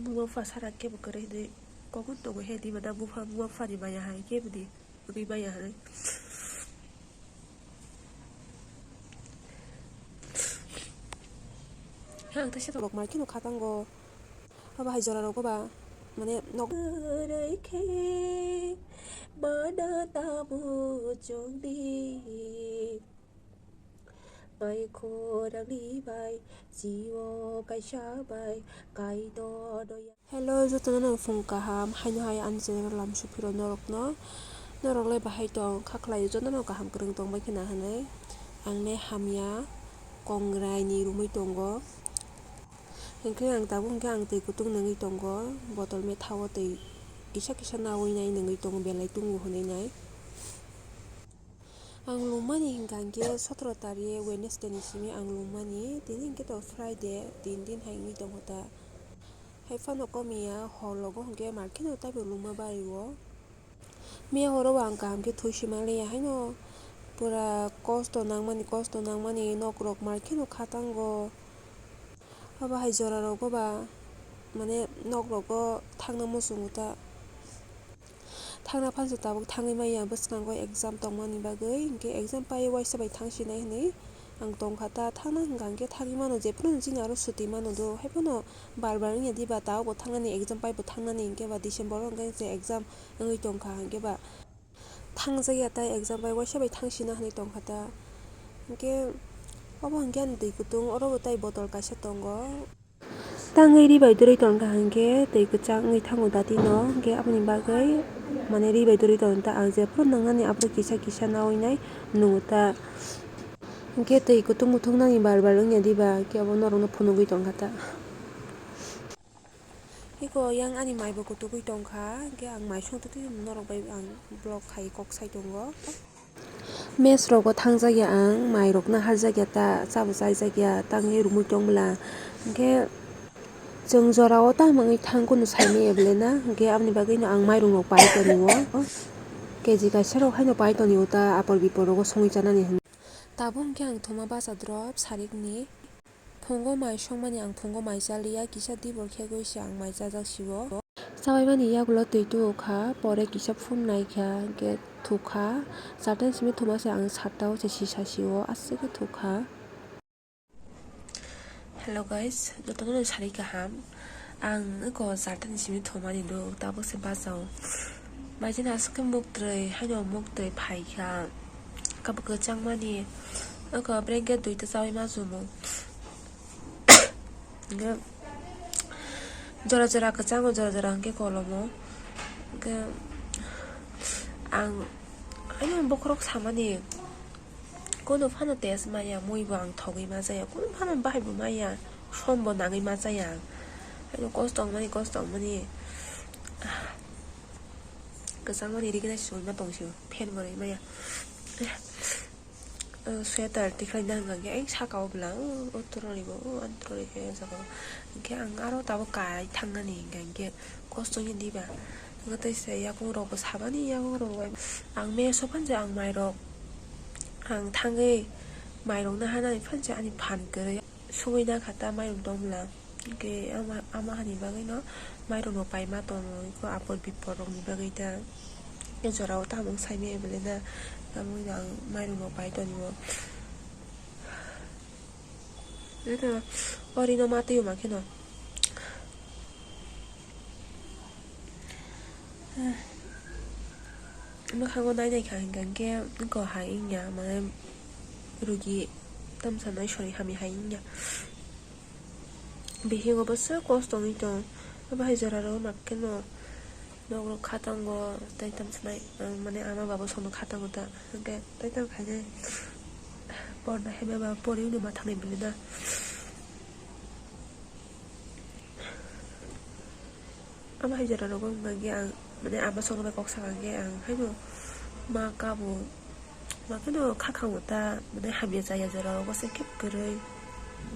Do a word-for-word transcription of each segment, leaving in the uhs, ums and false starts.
Buma bupha sara kebo kwrwi hinwi kokun tongo he, di mada bupha buma buphani maya hai kebo di wngwi maya hinwi. He ang teisa rok mai kheno kha tango. Abo hai jora rogo ba mane nok. Kwrwi khe mana tamo chwngdi. Mai khorangni bai, jio kaisa bai, kaino doya. Hello, jotono no phung kaham, haino hai ani channel lamsu phiro norokno. Norok lai bahai tong, kha khlai jotono kaham kwrwng tong bai khna hinwi. Ang ne hamya, kongrai ni romwi tongo. Hinkhe ang tabuk hinkhe ang twi kutung nungwi tongo, botol metha o twi kisa kisa nawi nai nungwi tongo, belai tungo hinwi nai. Ang lungmani hinkha hinkhe sotoro tarik Wednesday ni simi ang lungmani, tini hinkhe to Friday, tin din hai wngwi tongkha ta. Hai phano komiya, hor logo hinkhe market no taibo lungma bario. Miya horo bo ang kaham khe thwi sima liya haino, pura kosto nangmani, kosto nangmani, nok rok market no kha tango. Abo hai jora rogo ba, mane nok rogo thangna muchungo ta. Thangna phansa tabuk thangwi maya, bwskango exam tongmani bagwi, hinkhe exam pai waisa bai thangsinai hinwi ang tongkha ta. Thangna hwnkha hinkhe thangwi mano, jephuru chini aro suti mano do, haiphano bar bar wngya diba, tabukbo thangnani, exam paibo thangnani, hinkhe ba December o hinkhe se exam wngwi tongkha, hinkhe ba thangjak ya ta, exam bai waisa bai thangsina hinwi tongkha ta. Hinkhe obo hinkhe ani twi kutung, oro bo tai botol kaisa tongo. Tangwi ri bai duri tongkha hinkhe twi kwchang wngwi thango dati no, hinkhe aboni bagwi mane ri bai duri tongkha ta, ang jephuru nungnani aphuru kisa kisa nawi nai nungo ta, hinkhe twi kutung muthung nani bar bar wngya diba, hinkhe abo norokno phunugwi tongkha ta. Eko yang ani mai bo kutugwi tongkha, hinkhe ang mai songtwi norok bai ang vlog khai kok sai tongo. Mess rogo thangjak ya ang, mai rok no harjak ya ta, chabo chaijak ya, tangwi romwi tong bwla. Hinkhe chwng jora o tamo wngwi thang kunu saimanya bwle na, hinkhe aboni bagwi no ang mairung rok pai tongo. Keji kaisa rok haino pai tongo ta, apor bipor rogo songwi chanani hinwi. Tabuk hinkhe ang thuma bacha drop sarik ni. Phungo mai songmani ang phungo mai chaliya, kisa dibor khegwi se ang mai chajak sio. Chabaimani yagulo twi tuo kha, pore kisa phun nai kha, hinkhe thukha. Charta ni simi thuma se ang satta o se sisa sio, aswk khe thukha. Hello guys, jotono no sari kaham. Ang eko charta ni simi thumani do, tabuk se bachao. Maising aswk khe muktwi, haino muktwi phai kha. Kabuk kwchangmani, eko blanket duita chawi ma chumo. Hinkhe jora jora kwchango, jora jora hinkhe kolomo. Hinkhe ang, haino bokhorok samani, kunu phano test maya, mui bo ang thogwi ma chaya, kunu phano bahai bo maya, som bo nangwi ma chaya ang. Haino kosto wngmani, kosto wngmani. Kwchangmani riknai soi ma tong sio, fan bo rwi maya. Sweater tikhlai na hwnka khe, ai saka o bwla, o, o toroni bo, o, ani toroni khe, o jaga o. Hinkhe ang aro tabuk kai thangnani hwnka hinkhe, kosto wngya diba. Hwnka tei se yakung rok bo sabani, yakung rok bai. Ang mess o phan je ang mai rok, ang thangwi mai rok no hanani phan je ani phan kwrwi. Sugwi na kha ta mairung tong bwla. Hinkhe ama, ama hani bagwi no mairung no paima tongo, eko apor bipor rok ni bagwi ta. E jora o tamo wng sai maya bwle na, tamo wngkha ang mairung no pai toni o. Eko o ri no ma twi o ma khe no. Mwkhango nai nai kha hinkha hinkhe eko hai wngya, mane rugi tamsa nai sori hamya hai wngya. Bihingo bwswk kosto wngwi tong, abo hai jora rok ma kheno nok rok kha tongo, tai tamsa nai, mane ama baba sono kha tongo ta, hinkhe tai tamo khainai porda haiba ba poriwi no ma thangnai bwle na. Abo hai jora rogo hwnka khe ang, mane, ama songno bai kok sakha khe ang haino ma kabo, ma kheno kha khango ta, mane, hamya chaya jora rogo se khe kwrwi.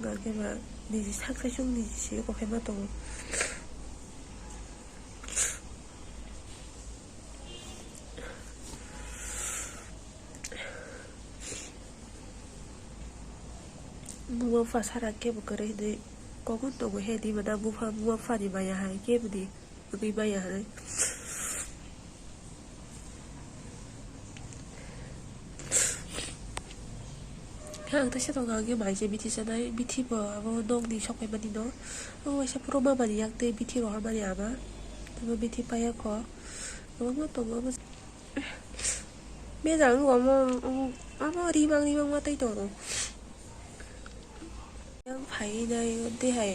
Hwnka khe ba niji sak sai chwng niji se kok hai ma tongo. Buma bupha sara kebo kwrwi hinwi Kokun tongo he di mana bupha buma phani maya hai kebdi wngwi maya hai. Khe ang teisa tongo ang khe maise bithi sanai bithi bo abo nokni sok paimani no. O waisa phuru mamani yak tei bithi rohormani ama. Tei bo bithi paiya kho. Kwbangma tongo abo. Bejang wngkha omo, omo, omo rimang rimang ma tei tongo. Yang phai nai tei hai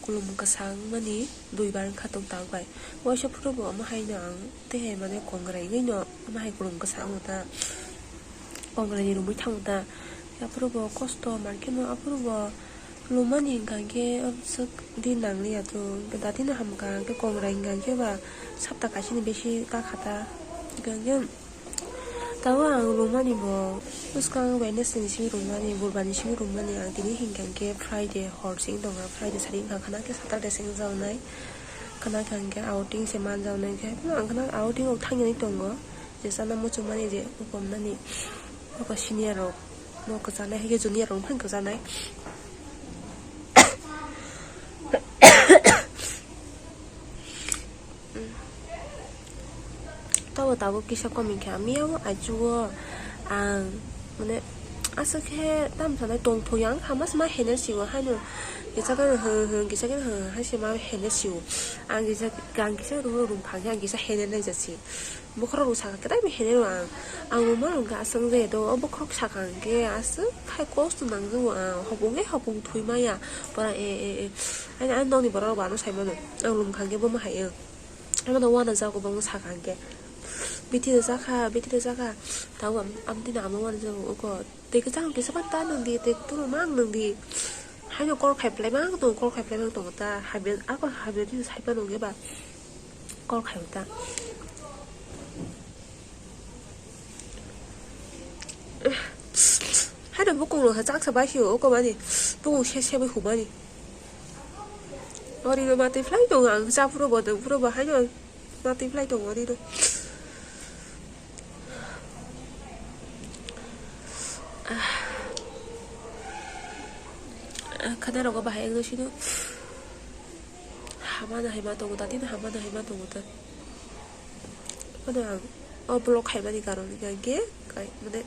kulum kwsa wngmani dui bar wngkha tong tak bai. Waisa phuru bo omo hai no ang tei hai mane kongrai wngwi no omo hai kulum kwsa wngo ta. Kongrai ni romwi thango ta. Aphuru bo kosto mankhe no aphuru bo. Lumani hwnkha khe, o, swk di nang liya to, hwnkhe dati no hamkha, hwnkhe kongrai hwnkha khe ba sapta kaisa ni bisi kakha ta, hwnkha khe tabuk ang lumani bo bwskang Wednesday ni simi rumani, Budhbar ni simi rumani, ang tini hwnkha khe Friday hor sing tongo, Friday sari wngkha khana khe Saturday se wngjaknai, khana khe hwnkhe outing se manjaknai khe, ang khana outing rok thangya tongo, je chana muchungmani je ukomnani, abo senior rok. Bo kwchanai hai khe junior rok phano kwchanai. Tabo tabuk kisa komi khe ang miyao achugo ang mane aswk khe tam sanai tongthok yang kha mas ma hener sio haino kisa khe hwn hwn kisa khe hwn hai se ma hener sio ang kisa gang kisa rung rung phang khe ang kisa hener nai jasi. Bokhorok rok saka kwtai bai hener rw ang. Ang rwma rwngkha aswk wngya do, o bokhorok saka hwnkhe aswk khai kosto nangjago ang, hopong khe hopong thwi maya. Pora e, e, e. Ani, ani nokni borok rok bo ano sai mano. Ang lum kha hwnkhe bomo hai wng. Amo no uanajago kwbangma saka hwnkhe. Bithi rwjakha, bithi rwjakha. Tabuk am, amtwino ama uanajago oko. Tei kwchang kisa phano ta nwng di, tei kwtwrwngma ang nwng di. Haino call khai phlai ma tongo, call khai phlai ma tongo ta. Hamya, ako hamya tini sai phano hwnkhe ba. Call khai ta. Haino bukung rok chaksa bai sio, oko mani. Bukung se se bai humani. Ori no matwi phlai tongo ang, cha phuru bo, tong phuru bo, haino. Matwi phlai tongo rino. Ah. Ah, khana rogo bahai wngwi sino. Hamano hai ma tongo ta, tini hamano hai ma tongo ta. Mane ang o vlog khaimani karon hwnkhe kai, mane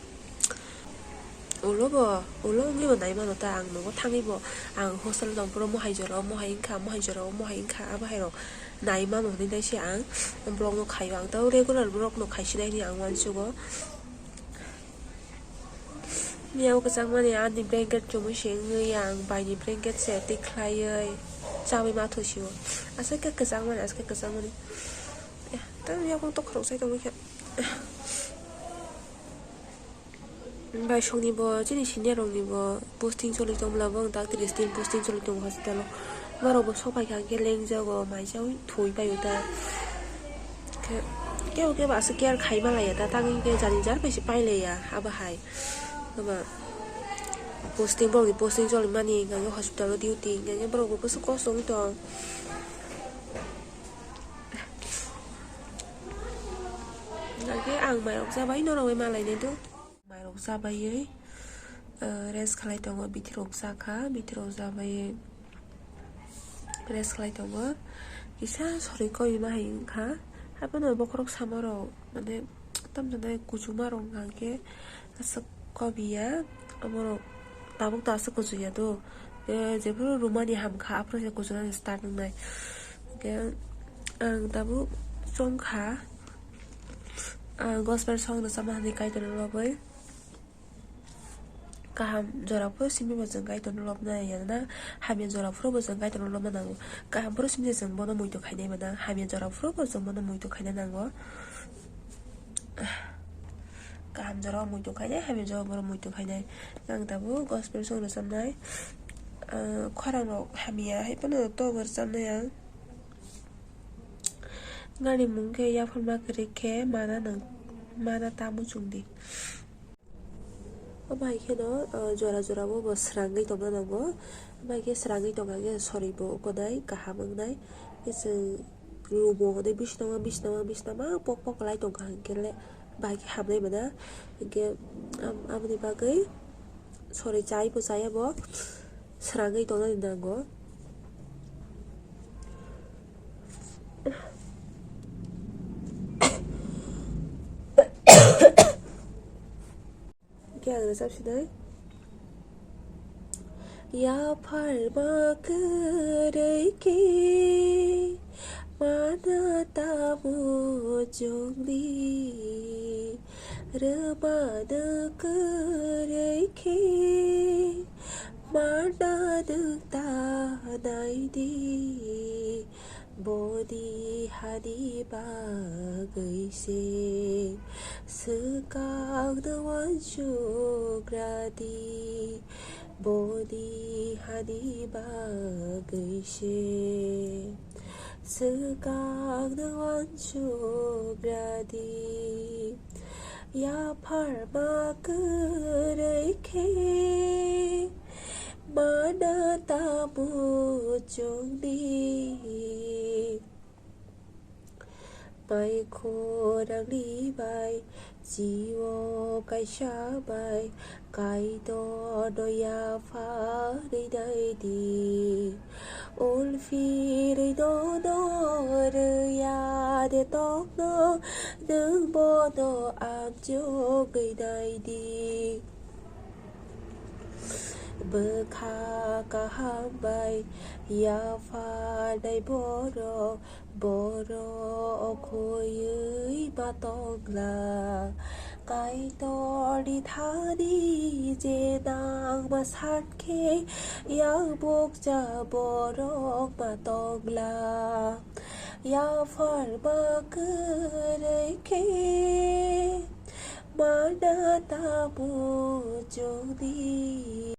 Ulo bo, ulo wngwi bo nai mano ta, ang nogo thangwi bo, ang hostel tong phuru mohai jora o mohai wngkha, mohai jora o mohai wngkha, abo hai rok nai mano hinwi nai se ang vlog no khaio, ang tei regular vlog no khai sinai hinwi ang uansugo. Miyao kwchangmani ani blanket chumui se wngwi ang baini blanket se tikhlaiwi chaui ma thosio, aswk khe kwchangmani, aswk khe kwchangmani, eh, tei yakung tok khorok sai tongwi khe. Bai songni bo chini senior rokni bo posting choli tongmla bo, ang tak tris din posting choli tongo hospital o. Borok bo sok pai kha hwnkhe lengjago, maijaui thwi pai o ta. Khe kebo kebo aswk care khai ma laiya ta, tangwi hwnkhe jani jar bai se pai laiya abo hai. Abo posting, borokni posting choli mani hwnkhe hospital o duty hwnkhe borok bo bwswk kosto wngwi tong. Hwnkhe ang mairok chabai norok bai ma lainai do. Mairok chabaiwi, eh, rest khlai tongo, bithi rok cha kha, bithi rok chabaiwi rest khlai tongo. Kisa soroi koi ma hai wngkha, haphano bokhorok sama rok, mane, tam jani kuchukma rok wngkha hwnkhe aswk kobiya, amorok tabuk ta aswk kuchukya do. Eh, jephuru rumani hamkha, aphuru se kuchuknani start wngnai. Hwnkhe ang tabuk chongkha. Ah, gospel song rwchapna hinwi Kaitorno lobwi. Kaham jora phuru simi bo chwng Kaitorno lobna ya na, hamya jora phuru bo chwng Kaitorno lobna nango. Kaham phuru simi chwng bono muitu khainai mano, hamya jora phuru bo chwng bono muitu khaina nango. Kaham jora o muitu khainai, hamya jora o bono muitu khainai. Ang tabuk gospel song rwchapnai. Ah, khorang rok hamya hai phano tok rwchapnai ang. Gari mung khe yaphar ma kwrwi khe mana nang, mana ta muchung di. Omo hai kheno, ah, jora jora o bo swrangwi tongna nango. Omo hai khe swrangwi tongkha khe soroi bo ukonai kaham wngnai. Khe chwng lumo hwnwi bisina ma, bisina ma, bisina ma pok pok kwlai tongkha hwnkhe le bahai khe hamnai mano. Hwnkhe am-, aboni bagwi soroi chai bo chaya bo swrangwi tongnani nango. Rwchap sinai. Yapharma kwrwi khe mana tamo chwngni, rwmano kwrwi khe mana nwng ta naidi. Boni hani bagwi se swkangno uansuk radi. Boni hani bagwi se swkangno uansuk radi. Yapharma kwrwi khe mana tamo chwngni. Mai khorangni bai, chio kaisa bai, Kaitorno yapharwi naidi. Ulfirwi nono rwya de tongno, nwng bono amjogwi naidi. Bwkha kaham bai yapharnai borok, borok okhoywi ma tongla. Kaitorni thani je nangma san khe, yakbukcha borok ma tongla. Yapharma kwrwi khe mana tamo chwngni.